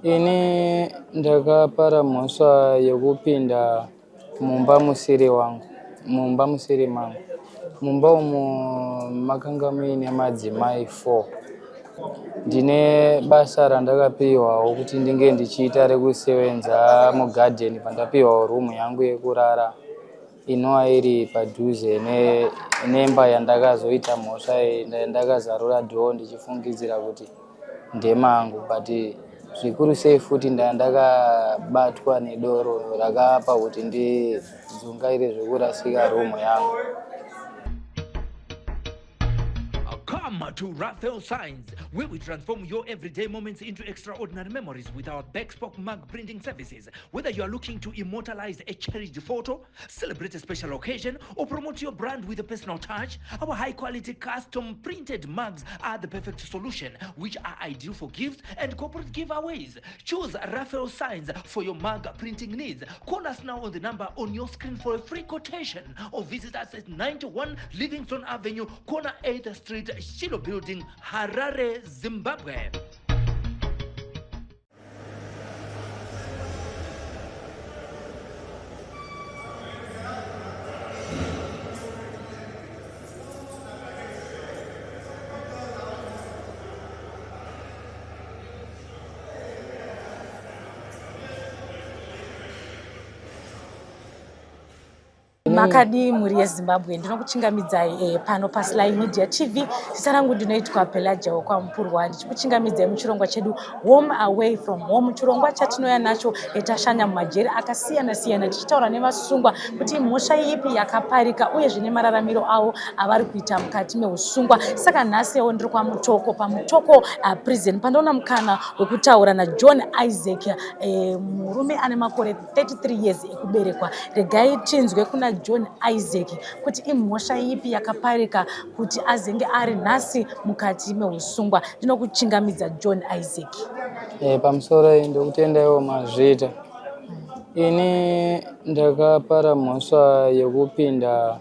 Ini ndakapara mhosva yekupinda mumba musiri wangu, mumba musiri mangu. Mumba umu makanga muine madzimai 4. Ndine basa randakapiwawo kuti ndinge ndichiita rekusevenza mugadheni pandapiwawo room yangu yekurara inova iri padhuze nemba yandakazoita mhosva iyi. Ndakazarura dhoo ndichifungidzira kuti ndemangu but zvikuru sei futi ndandakabatwa nedoro rakapa kuti ndidzungaire zvekurasika room yangu. Come to Raphael Signs, where we transform your everyday moments into extraordinary memories with our bespoke mug printing services. Whether you are looking to immortalize a cherished photo, celebrate a special occasion, or promote your brand with a personal touch, our high quality custom printed mugs are the perfect solution, which are ideal for gifts and corporate giveaways. Choose Raphael Signs for your mug printing needs. Call us now on the number on your screen for a free quotation or visit us at 91 Livingston Avenue, corner 8th Street, Shiloh Building, Harare, Zimbabwe. Makadii mhuri yeZimbabwe, ndinokuchingamidzai eh, pano paSly Media TV. Zita rangu ndinoitwa Pelagia wekwaMupurwa, ndichikuchingamidzai muchirongwa chedu Home Away from Home, chirongwa chatinouya nacho eh, tashanya mumajeri akasiyana siyana tichitaura nevasungwa kuti mhosva ipi yakaparika uyezve nemararamiro avo avari kuita mukati meusungwa. Saka nhasiwo ndiri kwaMutoko, paMutoko uh, prison pandaona mukana wekutaura naJohn Isaac eh, murume ane makore 33 years ekuberekwa. Regai tinzwe kuna John Isaac kuti imhosva ipi yakaparika kuti azenge ari nhasi mukati meusungwa. Ndinokuchingamidza John Isaac. E, pamusoro iyi ndokutendaiwo mazvita. Ini ndakapara mhosva yekupinda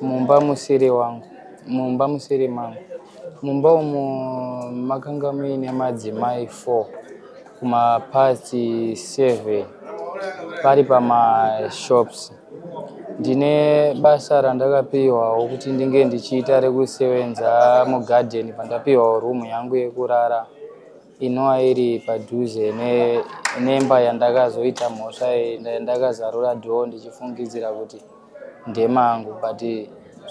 mumba musiri wangu, mumba musiri mangu. Mumba umu makanga muine madzimai 4 kumapast 7 pari pamashops. Ndine basa randakapiwawo kuti ndinge ndichiita rekusevenza mugadheni pandapiwawo room yangu yekurara inova iri padhuze nemba yandakazoita mhosva iyi. Ndakazarura dhoo ndichifungidzira kuti ndemangu but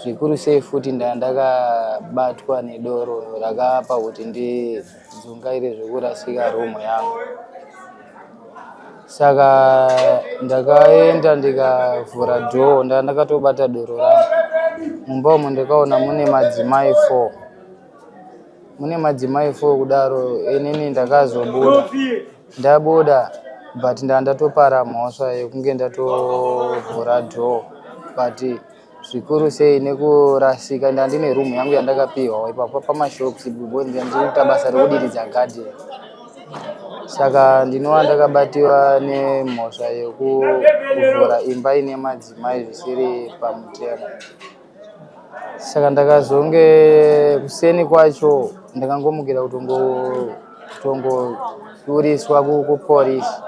zvikuru sei futi ndandakabatwa nedoro rakapa kuti ndidzungaire zvekurasika room yangu. Saka ndakaenda ndikavhura dhoo, ndakatobata doro rangu. Mumba umu ndikaona mune madzimai 4 mune madzimai 4 kudaro, inini ndakazobuda ndabuda but ndandatopara mhosva yekunge ndatovhura dhoo but zvikuru sei nekurasika ndandine room yangu yandakapiwa ipapo pamashops ndandikuita basa rekudiridza garden saka ndinova ndakabatiwa nemhosva yekuvhura imba ine madzimai zvisiri pamutemo Saka ndakazonge kuseni kwacho ndakangomukira kutongoburiswa kupolisi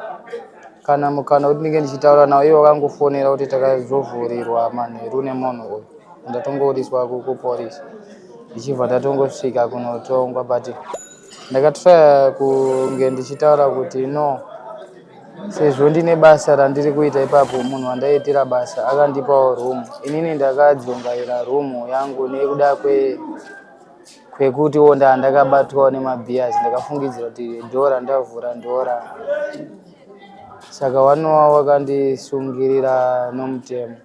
kana mukana kuti ndinge ndichitaura navo ivo vakangofonera kuti takazovhurirwa manheru nemunhu uyu ndatongoburiswa kupolisi ndichibva ndatongosvika kunotongwa but ndakatraya kunge ndichitaura kuti no Sezvo ndine basa randiri kuita ipapo, munhu wandaiitira basa akandipawo room. Inini ndakadzungaira room yangu nekuda kwe kwekutiwo ndaa ndakabatwawo nemabhias ndakafungidzira kuti dhoo randavhura ndora saka wanova wakandisungirira nomutemo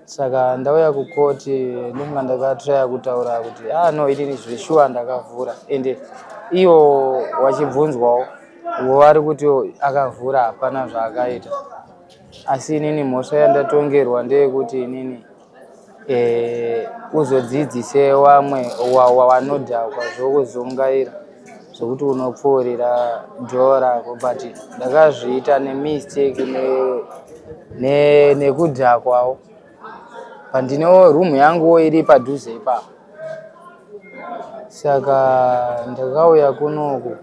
saka ndauya kukoti ndofunga ndakatraya kutaura kuti ah no inini zveshuwa ndakavhura ende ivo wachibvunzwawo Vari kuti akavhura hapana zvaakaita, asi inini mhosva yandatongerwa ndeyekuti inini eh, uzodzidzise wamwe wanodhakwa zvokuzungaira zvokuti unopfuurira dhoo rako but ndakazviita nemistake nekudhakwawo ne, pandinewo room yanguwo iri padhuze ipapo saka ndakauya kunoku.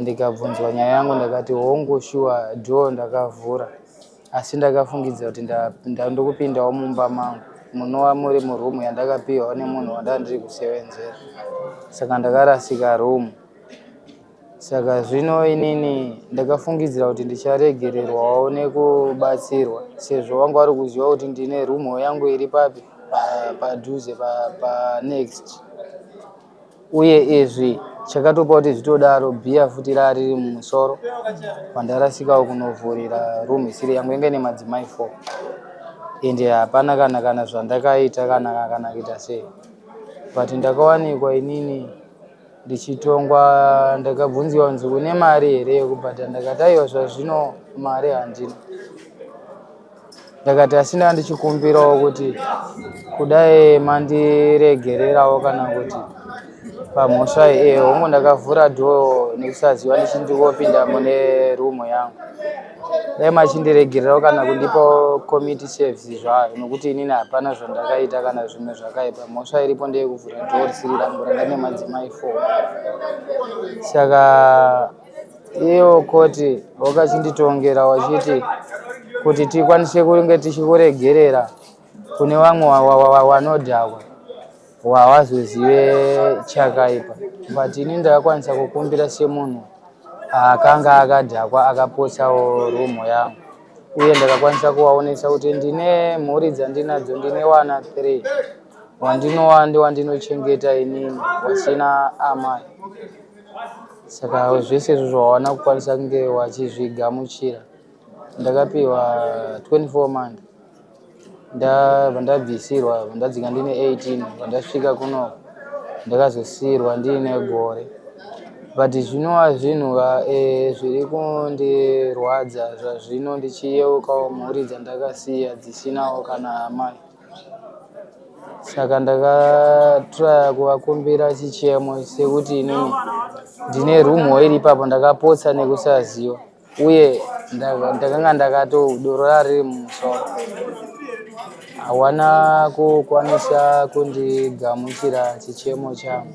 Ndikabvunzwa nyaya yangu, ndakati hongu, shuwa door ndakavhura, asi ndakafungidzira kuti ndokupindawo mumba mangu munova muri murumu yandakapiwa nemunhu wandanga ndiri kusevenzera, saka ndakarasika rumu. Saka zvino inini ndakafungidzira kuti ndicharegererwawo nekubatsirwa, sezvo vanga vari kuziva kuti ndine rumu yangu iri papi, padhuze panext. Uye izvi chakatopa kuti zvitodaro, bhiya futi rariri mumusoro pandarasikawo kunovhurira rumu isiri yangu, inge nemadzimai 4, ende hapana kana zvandakaita kana kuita sei, but ndakawanikwa inini ndichitongwa. Ndakabvunziwa kunzi, "Une mari here yekubhadhara?" Ndakati, "Aiwa, zvazvino mari handina." Ndakati, asi ndaa ndichikumbirawo kuti kudai mandiregererawo kana kuti pamhosva iyi. Hongu, ndakavhura door nekusaziva ndichindingopinda mune rumu yangu, dai machindiregererawo kana kundipawo community service zvayo, nokuti inini hapana zvandakaita kana zvimwe zvakaipa. Mhosva iripo ndeyekuvhura door risiri rangu, ranga nemadzimai 4. Saka iyo koti wakachinditongera wachiti kuti tikwanise kunge tichikuregerera kune vamwe vanodhakwa wawazozive chakaipa, but ini ndakakwanisa kukumbira semunhu akanga akadhakwa akapotsawo rumu yangu, uye ndakakwanisa kuvaonesa kuti ndine mhuri dzandinadzo, ndine wana 3 wandinowa ndewandinochengeta inini wasina amai. Saka zvese izvozvo hawana kukwanisa kunge wachizvigamuchira. Ndakapiwa 24 month, ndabva ndabvisirwa, ndadzika ndine 18. Pandasvika kuno ndakazosiyirwa ndiine gore, but zvinova zvinhu zviri kundirwadza zvazvino ndichiyeukawo mhuri dzandakasiya dzisinawo kana amai. Saka ndakatraya kuvakumbira chichemo sekuti inini ndine rumu iri ipapo, ndakapotsa nekusaziva, uye ndakanga ndakato doro rari mumusoro. Hawana kukwanisa kundigamuchira chichemo changu.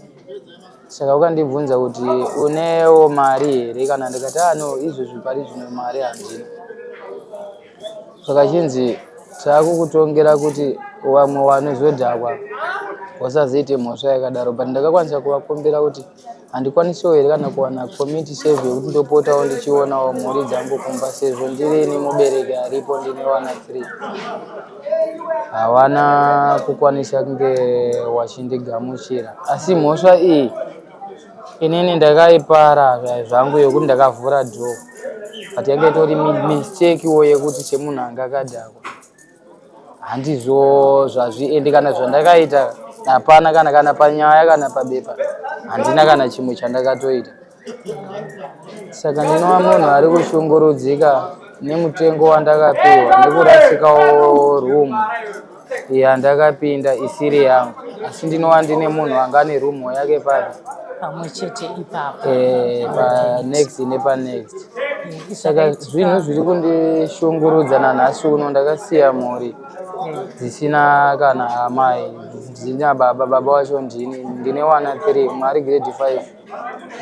Saka ukandibvunza kuti, "Unewo mari here?" kana ndikati, "Ah, no, izvozvi pari zvino mari handina." Saka chinzi taakukutongera kuti vamwe vanozodhakwa vasazoite mhosva yakadaro, but ndakakwanisa kuvakumbira kuti handikwanisiwo here kana kuwana community service yekuti ndopotawo ndichionawo mhuri dzangu kumba, sezvo ndirini mubereki aripo, ndine wana 3. Havana kukwanisa kunge wachindigamuchira, asi mhosva iyi inini ndakaipara zvangu yekuti ndakavhura door, but yange itori mistakewo yekuti semunhu anga akadhakwa, handizvo zvazvi. Kana zvandakaita hapana, kana panyaya kana pabepa handina kana chimwe chandakatoita. Saka ndinova munhu ari kushungurudzika nemutengo wandakapiwa nekurasikawo rumu yandakapinda isiri yangu, asi ndinova ndine munhu anga ane rumu yake papi? Pamwe chete ipapo. Panext nepanext. Saka zvinhu zviri kundishungurudza nanhasi uno. Ndakasiya mhuri dzisina kana amai, dzisina baba. Baba wacho ndini. Ndine wana 3, mumwe ari grade 5,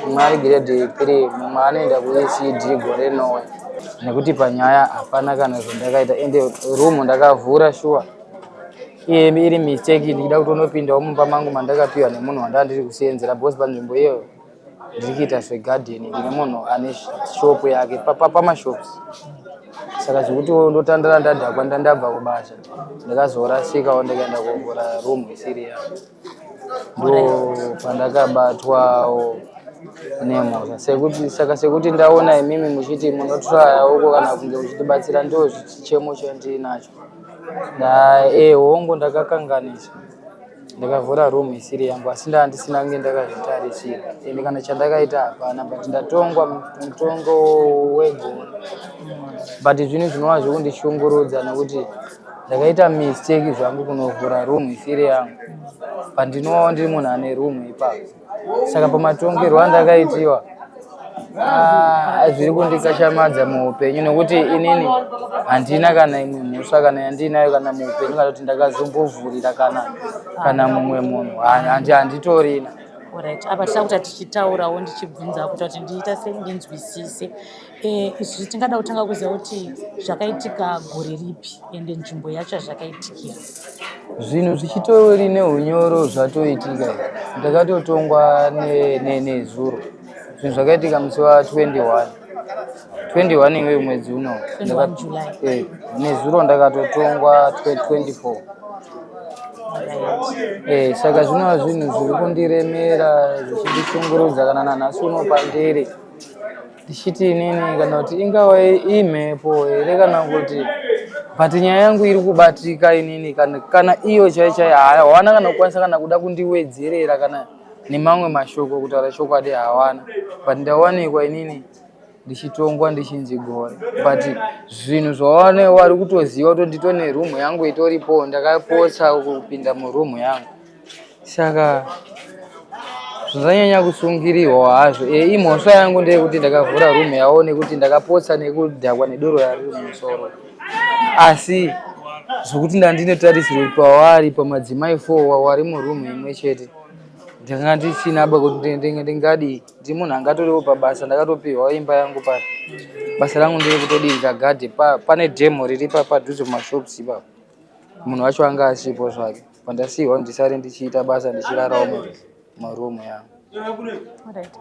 mumwe ari grade 3, mumwe anoenda kuECD gore rinouya, nekuti panyaya hapana kana zvandakaita. Ende rumu ndakavhura shuwa, iye iri mistake, ndichida kutonopindawo mumba mangu mandakapiwa nemunhu wandanga ndiri kusenzera, because panzvimbo iyoyo ndiri kuita zvegadheni, ndine munhu ane shopu yake pamashops. Saka zvekuti ndotandara ndadhakwa, ndandabva kubasa, ndakazorasikawo ndikaenda kovhura rumu isiri yangu, ndo pandakabatwawo nemhosva. Sekuti saka sekuti ndaona imimi muchiti munotraya uko kana kunge muchitibatsira, ndo chichemo chandinacho. Hongu, ndakakanganisa, ndakavhura room isiri yangu, asi ndaa ndisina kunge ndakazvitarisira, ende kana chandakaita hapana, but ndatongwa mutongo wegore. But zvinhu zvinova zvekundishungurudza nekuti ndakaita mistake zvangu kunovhura room isiri yangu, but ndinovawo ndiri munhu ane room ipapo. Saka pamatongerwo andakaitiwa, ah, zviri kundikashamadza muupenyu, nekuti inini handina kana imwe mhosva kana yandinayo kana muupenyu, kana kuti ndakazombovhurira kana mumwe munhu, handitorina. Alright, apa tida kuita tichitaurawo ndichibvunza kuita kuti ndiita sei ndinzwisise. Izvi tingada kutanga kuziva kuti zvakaitika gore ripi ende nzvimbo yacho zvakaitikira. Zvinhu zvichitori neunyoro zvatoitika izvi. Ndakatotongwa nezuro. Zvinhu zvakaitika musi wa21 21 iweyo mwedzi uno. 21 July. Nezuro ndakatotongwa 24. Alright. Saka zvinova zvinhu zviri kundiremera, zvichindishungurudza kana nanhasi uno pandiri ndichiti inini kana kuti ingava imhepo here kana kuti, but nyaya yangu iri kubatika inini kana iyo chai chai hawana kana kukwanisa kana kuda kundiwedzerera kana nemamwe mashoko. Kutaura chokwadi hawana, but ndawanikwa inini ndichitongwa ndichinzi gore, but zvinhu zvawane wari kutoziva kuti nditone room yangu itoripo, ndakapotsa kupinda muroom yangu, saka zvazanyanya kusungirirwa hazvo. Imhosva yangu ndeyekuti ndakavhura room yavo nekuti ndakapotsa nekudhakwa nedoro rari mumusoro, asi zvokuti ndandine tarisiro pavari pamadzimai 4 wari muroom imwe chete, ndanga ndisina ba kuti ndingadii. Ndi munhu angatoriwo pabasa, ndakatopiwa imba yangu pa basa rangu nderekutodinza gadhi pane dam riri padhuze kumashops ipapo. Munhu wacho anga asipo zvake, pandasiyiwa ndisare ndichiita basa, ndichirarawo muroom yangu. Alright.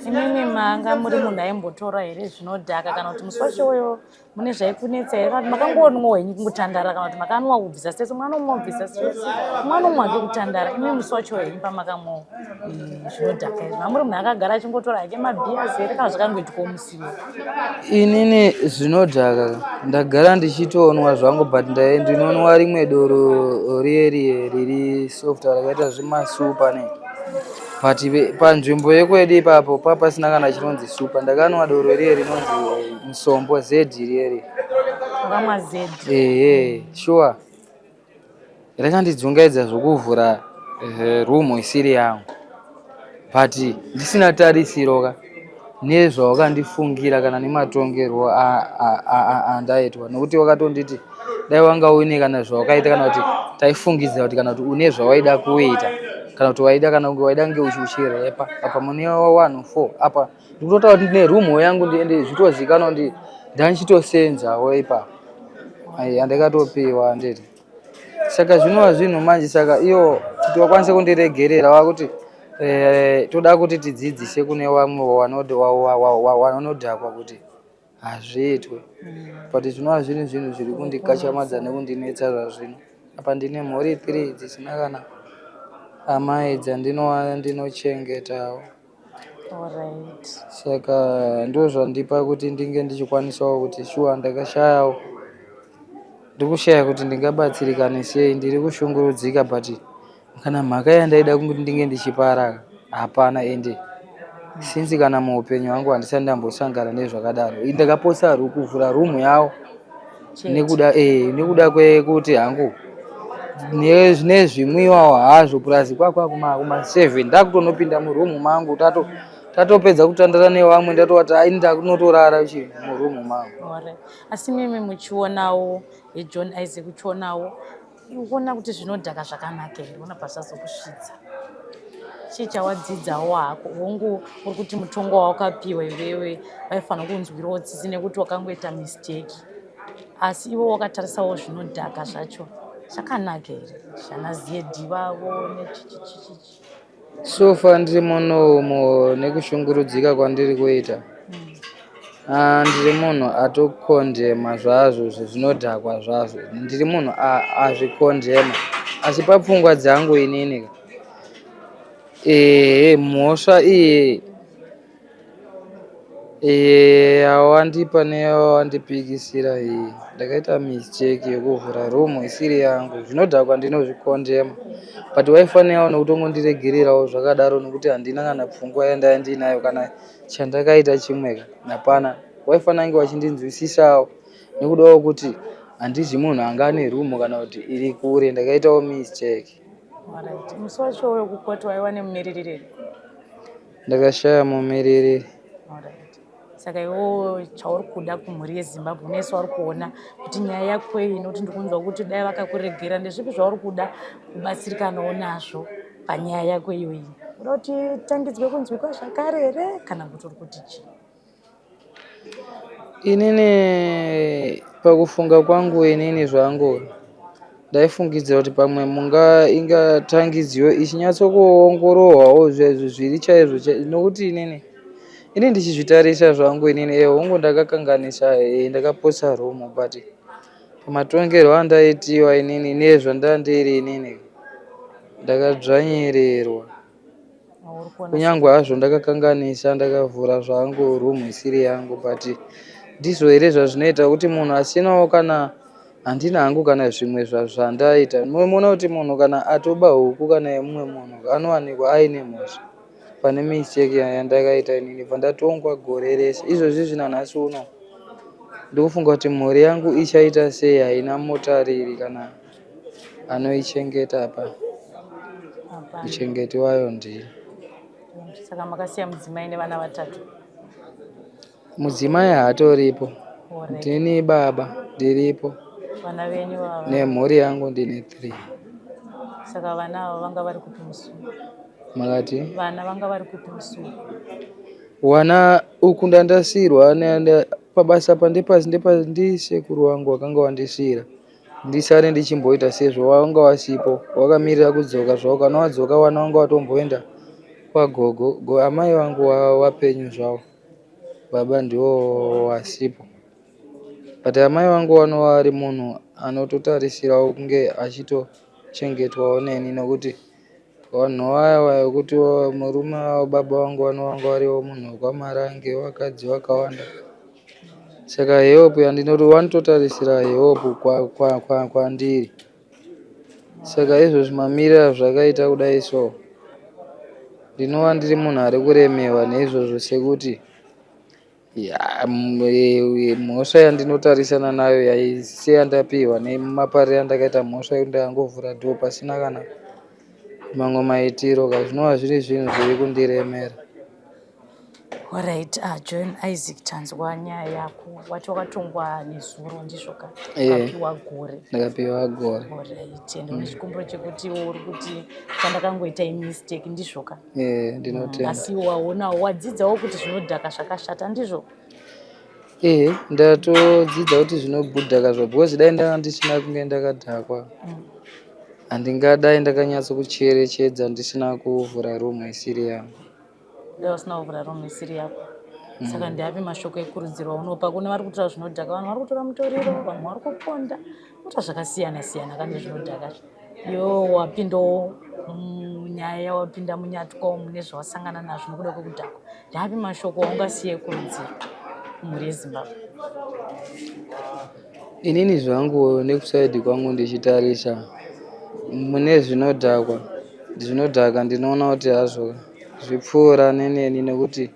Imimi manga muri munhu aimbotora here zvinodhaka, kana kuti musi wacho uyo mune zvaikunetsa here, kana kuti makangonwawo henyu kungotandara, kana kuti makanwa kubvisa stress? Mwana umwe kubvisa stress, mwana umwe hake kutandara. Imi musi wacho henyu pamakamwawo zvinodhaka izvi, mamuri munhu akagara achingotora hake mabeers here, kana zvakangoitikawo musiwo? Inini zvinodhaka ndagara ndichitonwa zvangu, but ndinonwa rimwe doro riye riye riri soft rakaita zvimasupa ne, but panzvimbo yekwedu ipapo papasina kana chinonzi supa. Ndakanwa doro riye rinonzi musombo zedi riye riye. Wakamwa zed? Ehe, sure, rakandidzungaidza zvokuvhura room isiri yangu, but ndisina tarisiro ka nezvawakandifungira kana nematongerwo andaitwa, nokuti wakatonditi dai wanga uine kana zvawakaita, kana kuti taifungidzira kuti kana kuti une zvawaida kuita, kana kuti waida kana kunge waida kunge uchirepa apa mune wanhu four apa. Ndikutotaura kuti ndine room yangu, ende zvitozikanwa kuti ndandichitosenzawo ipapo. Ai, andakatopiwa handiti. Saka zvinova zvinhu manje, saka iyo kuti wakwanise kundiregerera wakuti toda kuti tidzidzise kune vamwe vanodhakwa kuti hazviitwe, but zvinova zviri zvinhu zviri kundikachamadza nekundinetsa zvazvino. Apa ndine mhuri 3 dzisina kana amai dzandinova ndinochengetawo. Alright. Saka ndo zvandipa kuti ndinge ndichikwanisawo kuti shuwa ndakashayawo, ndikushaya kuti ndingabatsirikane sei. Ndiri kushungurudzika, but kana mhaka yandaida kuti ndinge ndichipara hapana, ende since kana muupenyu hwangu handisati ndambosangana nezvakadaro. Ndakapotsa kuvhura room yavo Chete. nekuda kwekuti hangu nezvimwiwawo hazvo, plus kwakwa kuma 7 ndakutonopinda muroom mangu, tatopedza kutandara nevamwe, ndatovati ai, ndakunotorara chi muroom mangu. Alright. Asi mimi muchionawo, John Isaac, uchionawo ukuona kuti zvinodhaka zvakanaka here? Una pasazokusvitsa chii chawadzidzawo hako? Hongu, uri kuti mutongo wawakapiwa iwewe vaifanira kunzwirawo tsitsi nekuti wakangoita mistake, asi iwe wakatarisawo zvinodhaka zvacho zvakanaka here, zvana zedi vavo nechichichichichi? So far ndiri munomo nekushungurudzika kwandiri kuita. Ah, ndiri munhu atokondema zvazvo zvezvinodhakwa zvazvo, ndiri munhu azvikondema, asi papfungwa dzangu inini, ehe, mhosva iyi yawandipa neyawandipikisira iyi, ndakaita mistake yekuvhura room isiri yangu. Zvinodhakwa ndinozvikondema, but waifanirawo nekutongondiregererawo zvakadaro, nekuti handina kana pfungwa yandaya ndinayo kana chandakaita chimwe hapana. Waifanira kunge wachindinzwisisawo nekudawo kuti handizi munhu anga ane room kana kuti iri kure, ndakaitawo mistake. Alright. Musi wacho wekukoti waiva nemumiririri here? Ndakashaya mumiriri. Alright. Saka iwewo chauri kuda kumhuri yeZimbabwe nesu vari kuona kuti nyaya yako iyi, nokuti ndikunzwa kuti dai vakakuregera, ndezvipi zvauri kuda kubatsirikanawo nazvo panyaya yako iyoyi? Uda kuti tangidzwe kunzwikwa zvakare here kana kuti uri kuti chii? Inini pakufunga kwangu inini zvangu ndaifungidzira kuti pamwe munga ingatangidziwe ichinyatsokuongororwawo zviri chaizvo nokuti inini ini ndichizvitarisa zvangu inini eh hongu ndakakanganisa eh ndakapotsa room but pamatongerwo andaitiwa inini nezvandandiri inini ndakadzvanyirirwa. Kunyangwe hazvo ndakakanganisa ndakavhura zvangu room isiri yangu but ndizvo here zvazvinoita kuti munhu asinawo kana handina hangu kana zvimwe zvandaita. Munoona kuti munhu kana atoba huku kana yemumwe munhu anowanikwa aine mhosva pane mistake yandakaita inini bva ndatongwa gore rese. Izvozvi izvi nanhasi uno ndikufunga kuti mhuri yangu ichaita sei haina mutariri kana anoichengeta apa muchengeti wayo ndini. Saka makasiya mudzimai nevana vatatu? Mudzimai haatoripo, ndini baba ndiripo. Vana venyu vava? Nemhuri yangu ndine 3. Saka vana ava vanga vari kupi musi uyu? Makati? Vana vanga vari kupi musi uyu? Wana uku ndandasiirwa pabasa apa ndisekuru wangu wakanga wandisiira. Ndisare ndichimboita sezvo wanga wasipo wakamirira kudzoka zvavo kana wadzoka wana wanga watomboenda kwagogo go amai vangu wapenyu zvavo baba ndiwo wasipo but amai vangu vanova vari munhu anototarisirawo kunge achitochengetwawo neni nokuti Vanhu vaya vaya vekuti murume wavo baba vangu vanova variwo munhu wekwaMarange vakadzi vakawanda. Saka help yandinoti vanototarisira help kwandiri. Saka izvozvi mamiriro azvakaita kudai so ndinova ndiri munhu ari kuremerwa neizvozvo sekuti Mhosva yandinotarisana nayo seyandapihwa nemapariro andakaita mhosva yekuti ndakangovhura dhoo pasina kana mamwe maitiro ka zvinova zviri zvinhu zviri kundiremera. Alright, John Isaac tanzwa nyaya yako. Wati wakatongwa nezuro ndizvo ka? Ukapiwa gore. Ndakapiwa gore. Alright, and une chikumbiro chekuti uri kuti chandakangoita imistake ndizvo ka? Eh, ndinotenda. Asi waonawo wadzidzawo kuti zvinodhaka zvakashata ndizvo? Eh, ndatodzidza kuti zvinobhudhaka zvo because dai ndanga ndisina kunge ndakadhakwa handingadai ndakanyatso kucherechedza ndisina kuvhura room isiri yangu. Dai usina kuvhura room isiri yako. Saka ndeapi mashoko ekurudziro aunopa kune vari kutora zvinodhaka? Vanhu vari kutora mutoriro, vamwe vari kuponda, kuita zvakasiyana siyana kane zvinodhaka. Iwewe wapindawo munyaya, wapinda munyatwa umu nezvawasangana nazvo nekuda kwekudhakwa. Ndeapi mashoko aungasiye ekurudziro kumhuri yeZimbabwe? Inini zvangu nekusaidhi kwangu ndichitarisa mune zvinodhakwa, zvinodhaka ndinoona kuti hazvo zvipfuurane neni nekuti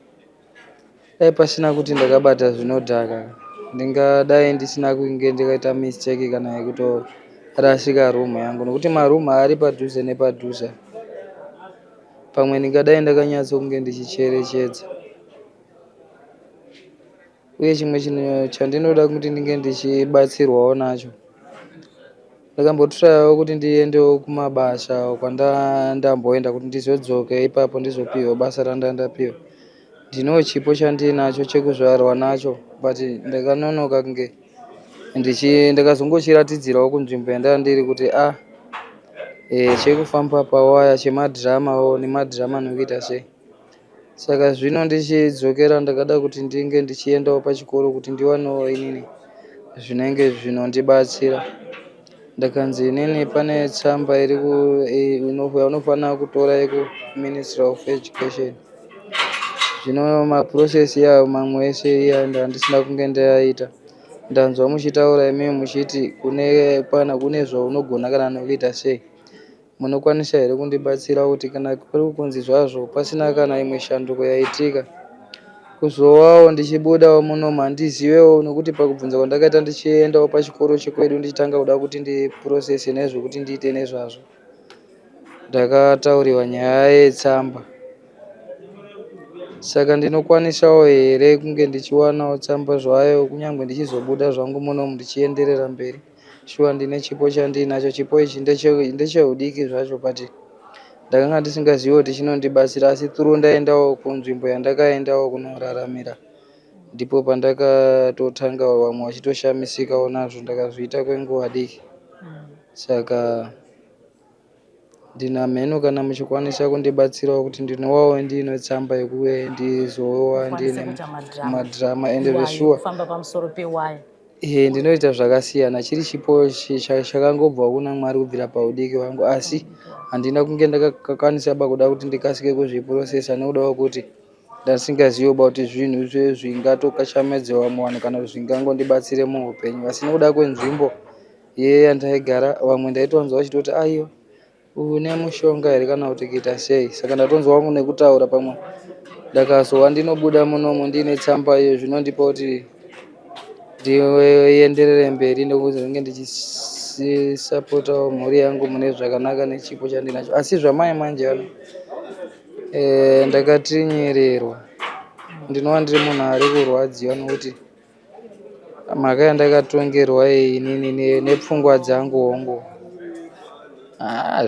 Dai pasina kuti ndakabata zvinodhaka ndingadai ndisina kunge ndikaita mistake kana yekutorasika room yangu nekuti maroom ari padhuze nepadhuze pamwe ndingadai ndakanyatso kunge ndichicherechedza. Uye chimwe chinhu chandinoda kuti ndinge ndichibatsirwawo nacho Ndakambotrayawo kuti ndiendewo kumabasa kwandandamboenda kuti ndizodzoke ipapo ndizopihwa basa randandapiwa. Ndinewo chipo chandiinacho chekuzvarwa nacho but ndakanonoka kunge ndakazongochiratidzirawo kunzvimbo yandanga ndiri kuti ah chekufamba pawaya chemadhiramawo nemadhirama nekuita sei. Saka zvino ndichidzokera ndakada kuti ndinge ndichiendawo pachikoro kuti ndiwanewo inini zvinenge zvinondibatsira. Ndakanzi inini pane tsamba iri yaunofanira kutora yekuMinistry of Education. Zvino maprocess iyayo mamwe ese iyayo ndandisina kunge ndayaita. Ndanzwa muchitaura imimi muchiti kune pana kune zvaunogona kana nekuita sei. Munokwanisa here kundibatsira kuti kana kuri kunzi zvazvo pasina kana imwe shanduko yaitika kuzowawo ndichibudawo munomu handizivewo nekuti pakubvunza kwandakaita ndichiendawo pachikoro chekwedu ndichitanga kuda kuti ndiprocesse nezvekuti ndiite nezvazvo ndakataurirwa nyaya yetsamba saka ndinokwanisawo here kunge ndichiwanawo tsamba zvayo kunyange ndichizobuda zvangu munomu ndichienderera mberi. Shuwa ndine chipo chandiinacho chipo ichi ndechehudiki zvacho but Ndakanga ndisingazivi kuti chinondibatsira asi through ndaendawo kunzvimbo yandakaendawo kunoraramira ndipo pandakatotanga vamwe vachitoshamisikawo nazvo. Ndakazviita kwenguva diki. Saka ndina mheno kana muchikwanisa kundibatsirawo kuti ndinowawo ndiine tsamba yekuve ndizova ndine madrama ende zveshuwa kufamba pamusoro pewaya. Ehe, ndinoita zvakasiyana. Chiri chipo chakangobva kuna Mwari kubvira paudiki hwangu, asi handina kunge ndakakwanisa ba kuda kuti ndikasike kuzviprocessa nekuda kwekuti ndasingazive ba kuti zvinhu zvingatokachamedze vamwe vanhu kana kuti zvingangondibatsire muupenyu. Asi nekuda kwenzvimbo yandaigara, vamwe ndaitonzwa vachitoti aiwa une mushonga here kana kuti kuita sei. Saka ndatonzwa wangu nekutaura pamwe ndakazova ndinobuda munomu ndiine tsamba iyo zvinondipa kuti ndienderere mberi nekuti ndinge ndichisapotawo mhuri yangu mune zvakanaka nechipo chandinacho. Asi zvamai manje ano eh, ndakatinyererwa ndinova ndiri munhu ari kurwadziwa nokuti Mhaka yandakatongerwa iyi inini nepfungwa dzangu hongu haa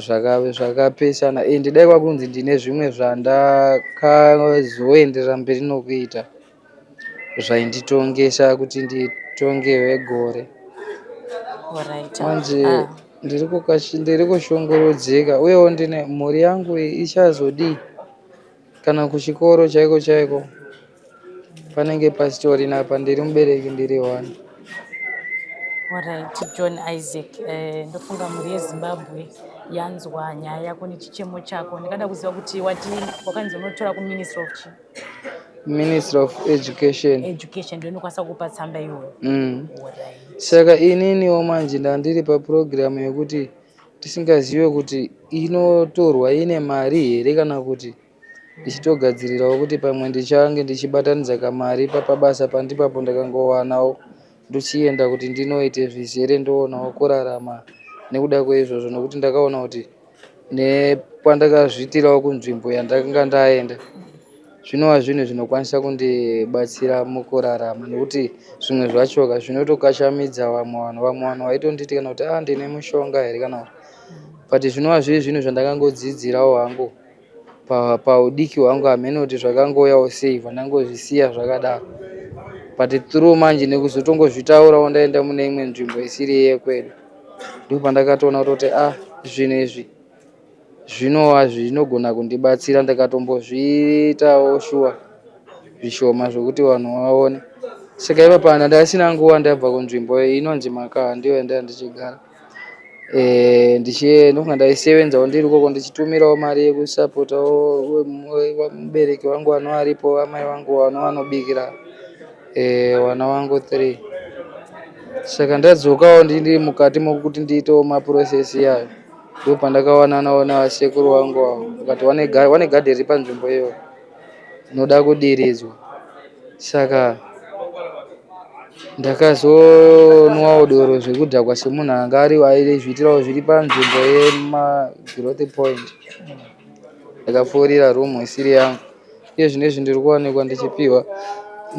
zvakapesana ende dai kwakunzi ndine zvimwe zvandakazoenderera mberi nokuita zvainditongesa kuti nditongerwe gore. Manje ndiri kushungurudzika uyewo ndine mhuri yangu iyi ichazodii kana kuchikoro chaiko chaiko. Panenge pasitorina apa ndiri mubereki ndiri one. Alright, John Isaac, eh, ndofunga mhuri yeZimbabwe yanzwa nyaya yako nechichemo chako. Ndingada kuziva kuti wati wakanzi unotora kuMinistry of chii? Ministry of Education. Education ndio inokwanisa kukupa tsamba iyoyo. Alright. Saka ininiwo manje ndandiri paprogram yekuti tisingazive kuti inotorwa ine mari here kana kuti ndichitogadzirirawo kuti pamwe ndichange ndichibatanidza kamari pabasa pandipapo ndakangowanawo ndochienda kuti ndinoite zvizere ndoonawo kurarama nekuda kweizvozvo nokuti ndakaona kuti nekwandakazviitirawo kunzvimbo yandakanga ndaenda zvinova zvinhu zvinokwanisa kundibatsira mukurarama nekuti zvimwe zvachoka zvinotokashamidza vamwe vanhu vamwe vanhu vaitonditi kana kuti ah ndine mushonga here kana kuti but zvinova zviri zvinhu zvandakangodzidzirawo hangu Paudiki hwangu hameno kuti zvakangouyawo sei vandangozvisiya zvakadaro but through manje nekuzotongozvitaurawo ndaenda mune imwe nzvimbo isiri yekwedu ndopandakatoona kutoti ah zvinhu izvi zvinova zvinogona kundibatsira ndikatombozviitawo shuwa zvishoma zvekuti vanhu vaone saka ipapa ndandasina nguva ndabva kunzvimbo inonzi makaha ndiyo yandanga ndichigara Eh, ndichi ndofunga ndaisevenzawo ndiri ikoko ndichitumirawo mari yekusapotawo mubereki wangu vano aripo amai vangu vano vanobikira eh, vana vangu 3 saka ndadzokawo ndiri mukati mokuti ndiitewo maprocess iyayo ndopandakawananawo navasekuru vangu avo vakati wane gadhi riri panzvimbo iyoyo inoda kudiridzwa saka Ndakazonwawo doro zvekudhakwa semunhu anga ari aizviitirawo zviri panzvimbo yemagrowth point. Ndakapfuurira room isiri yangu. Iye zvino izvi ndiri kuwanikwa ndichipihwa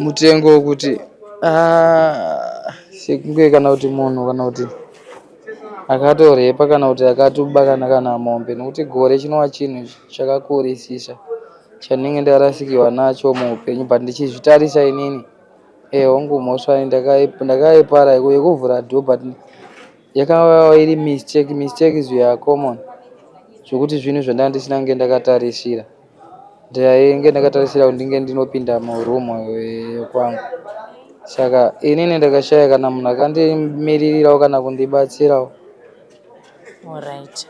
mutengo wekuti ah, sekunge kana kuti munhu kana kuti akatorepa kana kuti akatoba kana kana mombe nekuti gore chinova chinhu chakakurisisa chandinenge ndarasikirwa nacho muupenyu but ndichizvitarisa inini Eh, hongu mhosva ndakaipara yekuvhura door but yakava iri mistake. Mistakes we are common zvekuti zvinhu zvandanga ndisina kunge ndakatarisira. Ndainge ndakatarisira kuti ndinge ndinopinda muroom yekwangu. Saka inini ndakashaya kana munhu akandimiririrawo kana kundibatsirawo. Alright.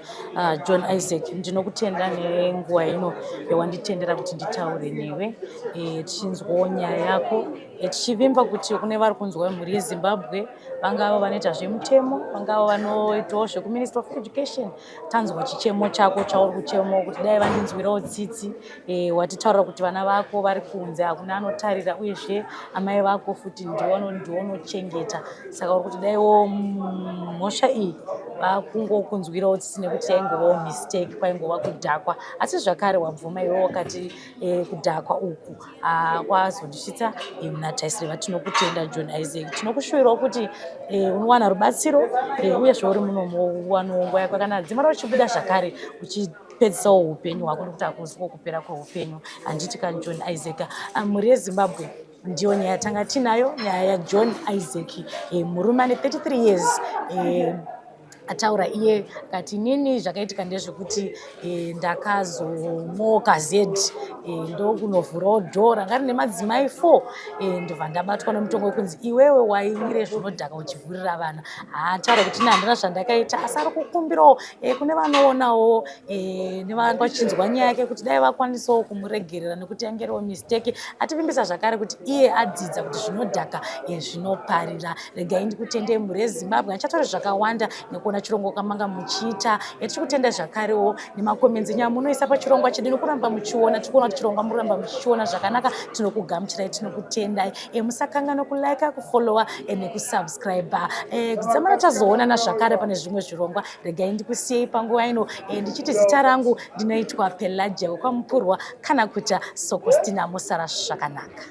John Isaac, ndinokutenda nenguva ino yawanditendera kuti nditaure newe e, tichinzwawo nyaya yako e, tichivimba kuti kune vari kunzwa mhuri yeZimbabwe vangava vanoita zvemutemo vangava vanoitawo zvekuMinistry of Education tanzwa chichemo chako chauri kuchemawo kuti dai vandinzwirawo tsitsi e, watitaurira kuti vana vako vari kunze hakuna anotarira uyezve amai vako futi ndiwonochengeta saka uri kuti daiwo mhosva iyi vakungokunzwirawo tsitsi nekuti yaingovawo mistake kwaingova kudhakwa asi zvakare wabvuma iwe wakati e, kudhakwa uku ah, kwazondisvitsa e, muna taisireva tinokutenda John Isaac tinokushuwirawo kuti e, unowana rubatsiro e, uyezve uri munomo uwanawo nguva yako kana dzimara uchibuda zvakare uchi Pedzisawo upenyu hwako, nekuti hakuziwo kupera kweupenyu, handiti ka, John Isaac? Ah, mhuri yeZimbabwe, ndiyo nyaya tanga tinayo, nyaya yaJohn Isaac, murume ane 33 years. Ataura iye akati, "Inini zvakaitika ndezvekuti ndakazomoka z ndokunovhurawo dhoo ranga rine madzimai 4, ndobva ndabatwa nemutongo wekunzi iwewe waimwire zvinodhaka uchivhurira vana." Haataura kuti ine handina zvandakaita, asi ari kukumbirawo kune vanoonawo nevanga vachinzwa nyaya yake kuti dai vakwanisawo kumuregerera, nekuti yange iriwo mistake. Ativimbisa zvakare kuti iye adzidza kuti zvinodhaka zvinoparira. Regai ndikutendei, mhuri yeZimbabwe. Handichatori zvakawanda nekuona chirongwa kwamanga muchiita. Tiri kutenda zvakarewo nemacomments enyu amunoisa pachirongwa chedu nekuramba muchiona. Tiri kuona kuti chirongwa muramba muchichiona zvakanaka. Tinokugamuchirai, tinokutendai. Musakanganwa kulike, kufollowa nekusubscribe. Kudzamara tazoonana zvakare pane zvimwe zvirongwa, regai ndikusiyei panguva ino ndichiti zita rangu ndinoitwa Pelagia wekwaMupurwa, kana kuita Sokostina. Musara zvakanaka.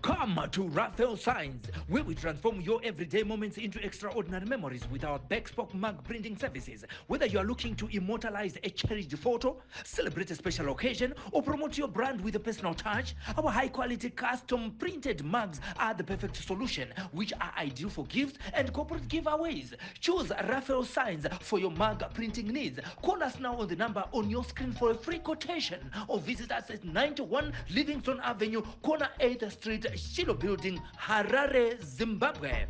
Come to Raphael Signs, where we transform your everyday moments into extraordinary memories with our bespoke mug printing services. Whether you are looking to immortalize a cherished photo, celebrate a special occasion, or promote your brand with a personal touch, our high quality custom printed mugs are the perfect solution, which are ideal for gifts and corporate giveaways. Choose Raphael Signs for your mug printing needs. Call us now on the number on your screen for a free quotation or visit us at 91 Livingston Avenue, corner 8th Street, Shiloh Building, Harare, Zimbabwe.